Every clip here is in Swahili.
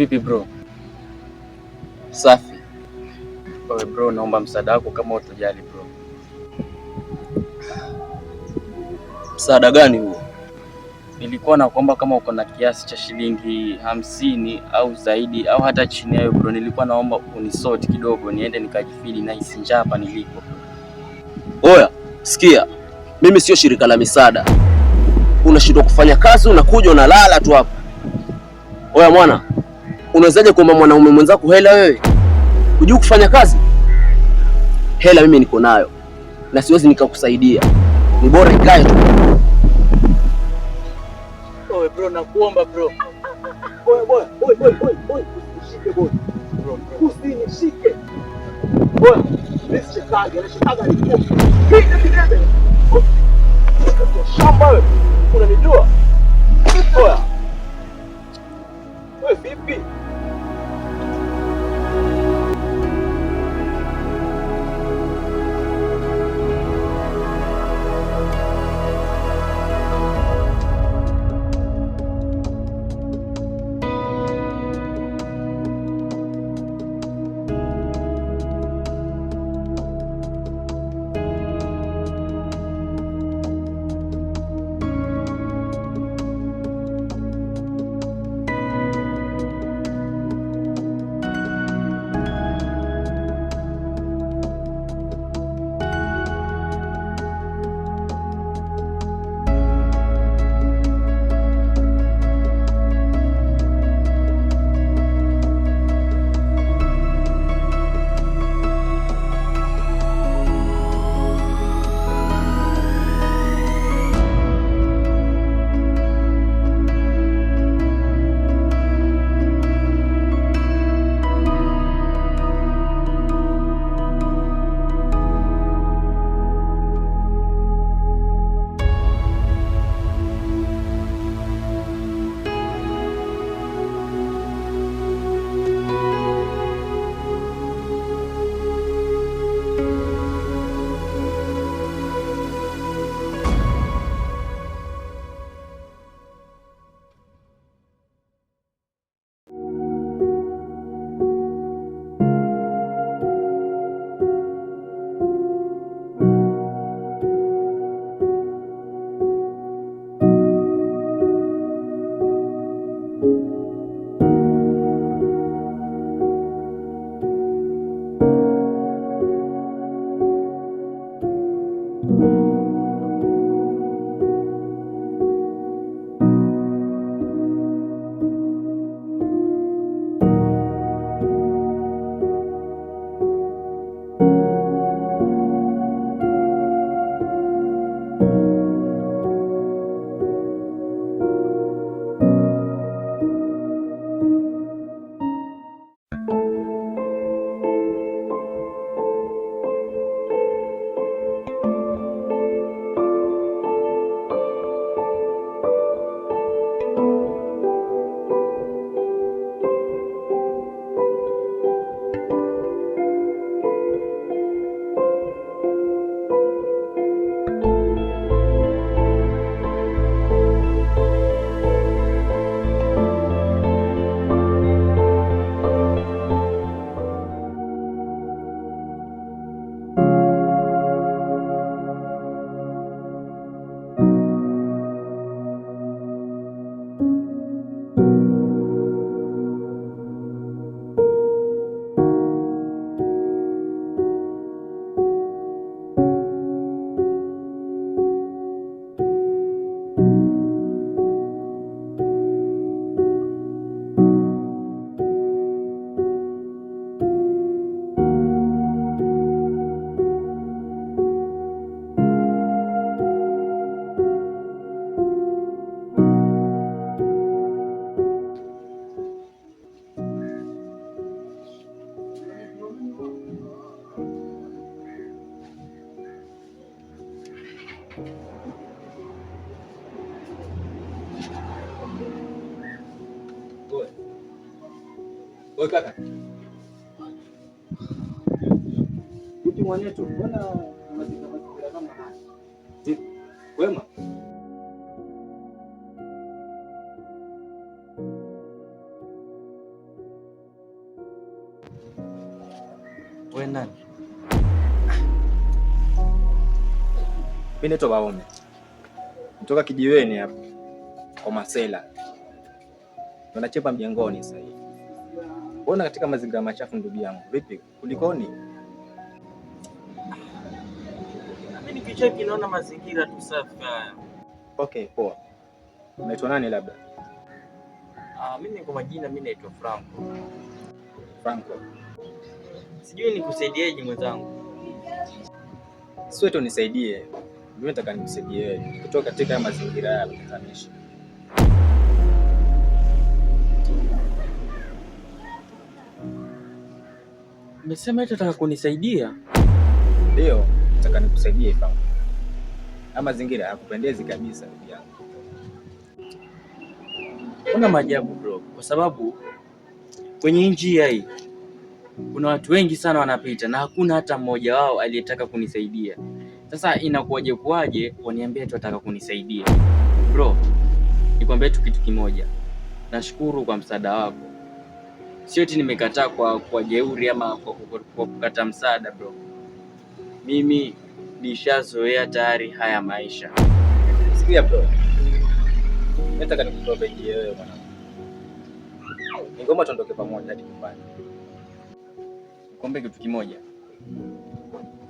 Vipi bro? Safi. Oe bro, naomba msaada wako kama utojali bro. Msaada gani huo? Nilikuwa nakuomba kama uko na kiasi cha shilingi 50 au zaidi au hata chini yayo bro, nilikuwa naomba unisort kidogo niende nikajifidi na njaa hapa nilipo. Oya, sikia, mimi sio shirika la misaada. Unashindwa kufanya kazi, unakuja unalala tu hapa. Oya mwana, unawezaje kuomba mwanaume mwenzako hela wewe? Hujui kufanya kazi? Hela mimi niko nayo na siwezi nikakusaidia, ni bora ikae tu. Oe bro, nakuomba bro. Oya boya, oi oi oi oi, usinishike boy. Bro, bro. Usinishike. Oya, mimi sishikagi, anashikaga ni kofi. Piga kidebe. Shamba wewe. Unanijua? Oya. Wewe vipi? Wewe kaka. Vipi mwanetu? Mbona mazingira kama haya? Vipi? Wema? Nani? Mimi naitwa Baome. Kutoka kijiweni hapo kwa Masela. Tunachepa mjengoni sasa hivi. Mbona katika mazingira machafu ndugu yangu? Vipi? Kulikoni? Mimi nikicheki naona mazingira tu safi haya. Okay, poa. Unaitwa nani labda? Mimi kwa majina mimi naitwa Franco. Franco. Sijui nikusaidieje mwenzangu. Sio tu nisaidie. Mimi nataka nikusaidie wewe kutoka katika mazingira ya kutatanisha. Umesema eti unataka kunisaidia? Ndio, nataka nikusaidie Franco. Na mazingira hayakupendezi kabisa ndugu yangu. Kuna maajabu bro, kwa sababu kwenye njia hii kuna watu wengi sana wanapita na hakuna hata mmoja wao aliyetaka kunisaidia. Sasa inakuwaje kuwaje waniambia tu wataka kunisaidia? Bro, nikwambie tu kitu kimoja, nashukuru kwa msaada wako. Sio eti nimekataa kwa jeuri ama kwa kukata msaada bro. Mimi nishazoea tayari haya maisha. Sikia bro. Nataka nikutoe wewe mwanangu. Ningoma tuondoke pamoja hadi nyumbani. Nikwambie kitu kimoja,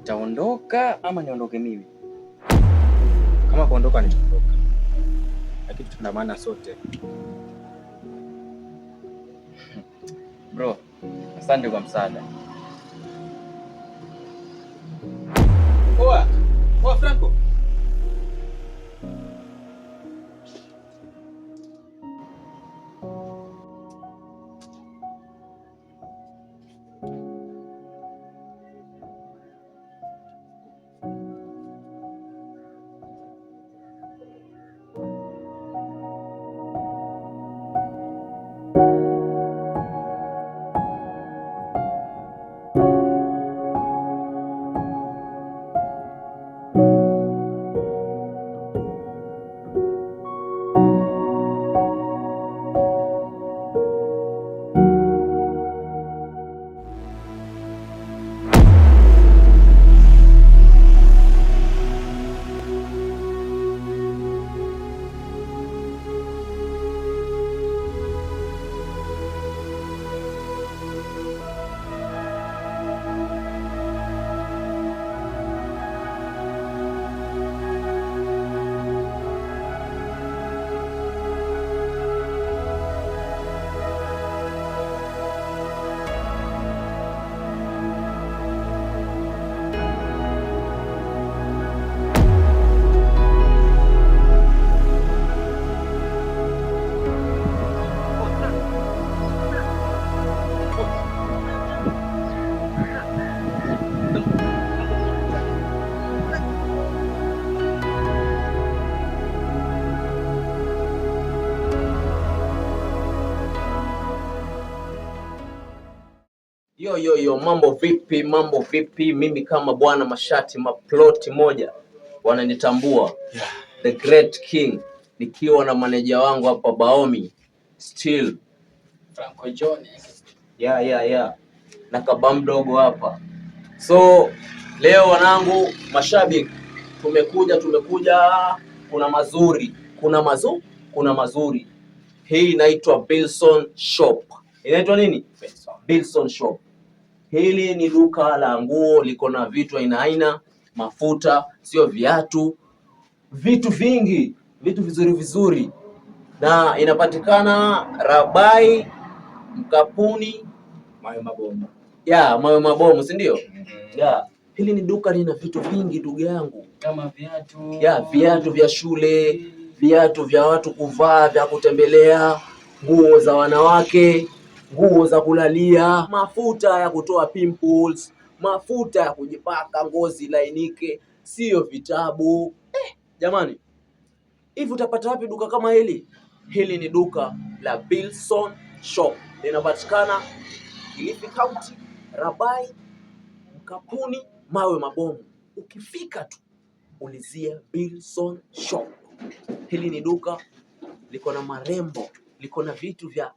utaondoka ama niondoke mimi? Kama kuondoka nitaondoka, lakini tuna maana sote. Bro, asante kwa msaada. Poa. Poa Franco. Yo, yo, yo, mambo vipi? Mambo vipi? Mimi kama bwana mashati maploti moja wananitambua, yeah. The Great King, nikiwa na maneja wangu hapa Baomi Still Franco John. Yeah. Na kaba mdogo hapa. So leo wanangu mashabiki, tumekuja, kuna mazuri, kuna mazuri. Hii inaitwa Bilson Shop. Inaitwa nini? Bilson Shop. Hili ni duka la nguo, liko na vitu aina aina, mafuta, sio viatu, vitu vingi, vitu vizuri vizuri, na inapatikana Rabai Mkapuni, Mawe mabomu. Ya, mawe mabomu, si ndio? Ya, hili ni duka lina vitu vingi ndugu yangu, kama viatu. Ya, viatu vya shule, viatu vya watu kuvaa, vya kutembelea, nguo za wanawake, nguo za kulalia, mafuta ya kutoa pimples, mafuta ya kujipaka ngozi lainike, sio vitabu. Jamani, hivi utapata wapi duka kama hili? Hili ni duka la Bilson Shop, linapatikana Kilifi County, Rabai, Mkapuni, Mawe Mabomu. Ukifika tu ulizia Bilson Shop. Hili ni duka liko na marembo, liko na vitu vya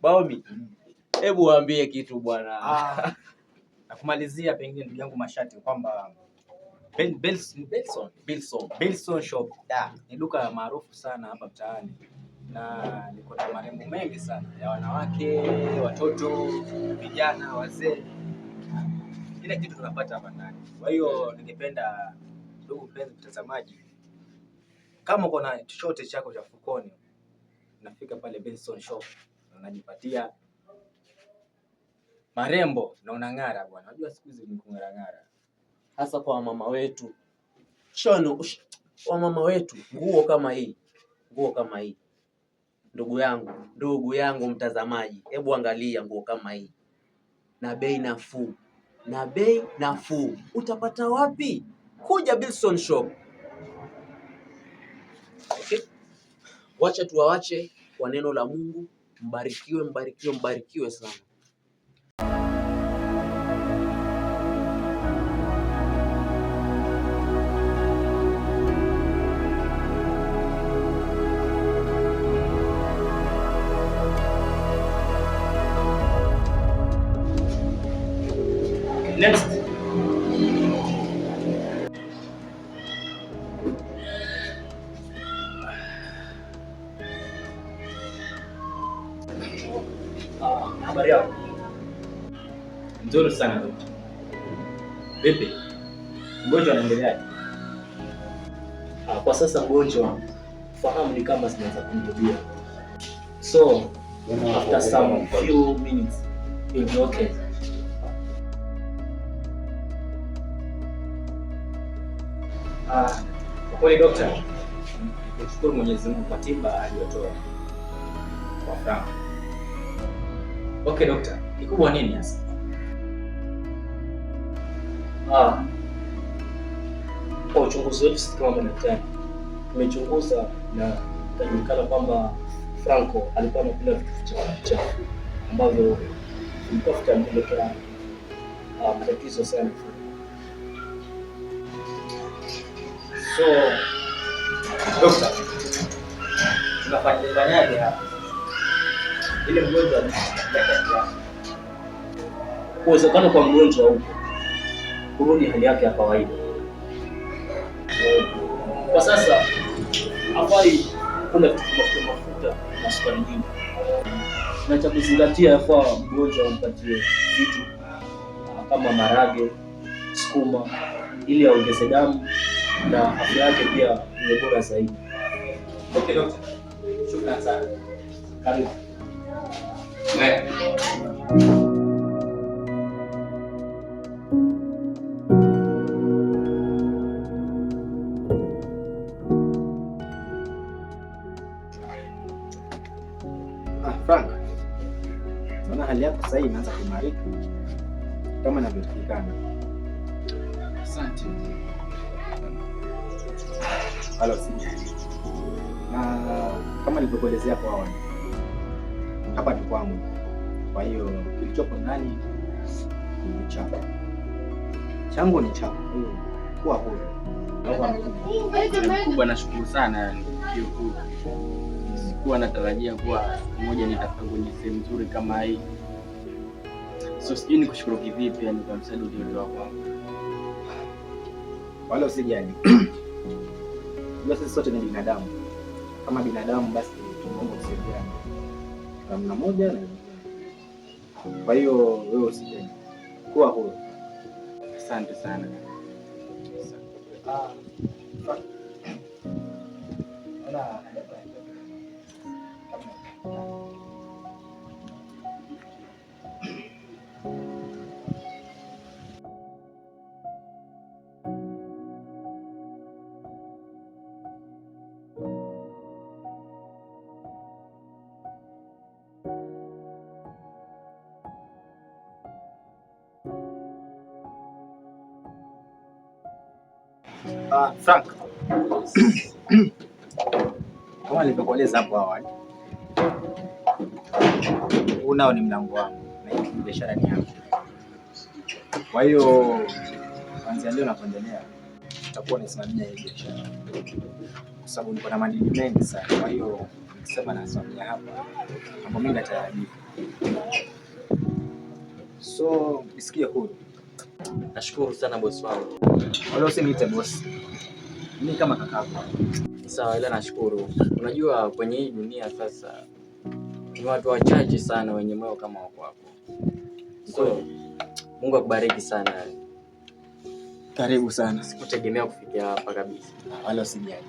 Baomi, hebu waambie kitu bwana. Na kumalizia pengine ndugu yangu Mashati kwamba Belson, Bilson. Bilson Shop da, ni duka maarufu sana hapa mtaani na liko na marembo mengi sana ya wanawake, watoto, vijana, wazee, kila kitu tunapata hapa ndani. Kwa hiyo ningependa ndugu mpenzi mtazamaji, kama uko na chochote chako cha mfukoni, unafika pale Benson Shop na unajipatia marembo na unang'ara bwana. Unajua siku hizi ni kung'ara ng'ara. Hasa kwa wamama wetu. Shono, wamama wetu, nguo kama hii, nguo kama hii. Ndugu yangu mtazamaji, hebu angalia nguo kama hii na bei nafuu, na bei nafuu. Utapata wapi? Kuja Bilson Shop. Okay? Wacha tuwawache kwa neno la Mungu. Mbarikiwe, mbarikiwe, mbarikiwe sana. Next. Habari yako? Nzuri sana dokta. Vipi? Mgonjwa anaendeleaje? Kwa sasa mgonjwa fahamu ni kama zinaanza kumrudia, so after some few minutes he'll be okay. Kwa kweli dokta, nikushukuru Mwenyezi Mungu kwa tiba aliyotoa kwa Frank. Okay dokta, kikubwa nini hasa? Kwa uchunguzi wetu sisi kama madaktari tumechunguza na ikajulikana kwamba Franco alikuwa anakula vitu vichafu vichafu ambavyo vilikuwa vitampelekea matatizo sana. So dokta, tunafanyaje hapa ile mgonjwa yake ya Uwezekano kwa mgonjwa huko kurudi hali yake ya kawaida. Kwa sasa hafai kula vitu mafuta mafuta na sukari nyingi, na cha kuzingatia, yafaa mgonjwa umpatie vitu kama marage, sukuma ili aongeze damu na afya yake pia iwe bora zaidi. Okay dokta, shukrani sana. Karibu. Frank, naona hali yako sasa imeanza kuimarika kama inavyotakikana. Asante. Wala usijali. Na kama nilivyokuelezea hapo awali, hapa ni kwangu, kwa hiyo kilichopo ndani ni chako, changu ni chako, kwa hiyo kuwa huru. Mkubwa, nashukuru sana yani, kiukweli. Sikuwa natarajia kuwa siku moja nitafika kwenye sehemu nzuri kama hii. So sijui nikushukuru kivipi yani kwa msaada uliotoa kwangu. Wala usijali. Unajua sisi sote ni binadamu. Kama binadamu basi tunaomba kusaidiana namna moja na nyingine. Kwa hiyo wewe usijali, kuwa huru. Asante sana. Ah, Frank. Naona hali yako inaendelea kama. Frank, kama nilivyokueleza hapo awali, huu nao ni mlango wangu na hii biashara ni yangu. Kwa hiyo kuanzia leo na kuendelea nitakuwa nasimamia hii biashara, kwa sababu niko na madeni mengi sana. Kwa hiyo nikisema nasimamia hapa, mambo mengi yataharibika. So nisikie huru. Nashukuru sana bosi wangu. Wala usiniite bosi. Mimi kama kakako. Sawa, ila nashukuru. Unajua kwenye hii dunia sasa ni watu wachache sana wenye moyo kama wako wako. So Mungu akubariki sana. Karibu sana. Sikutegemea kufikia hapa kabisa. Wala usijali.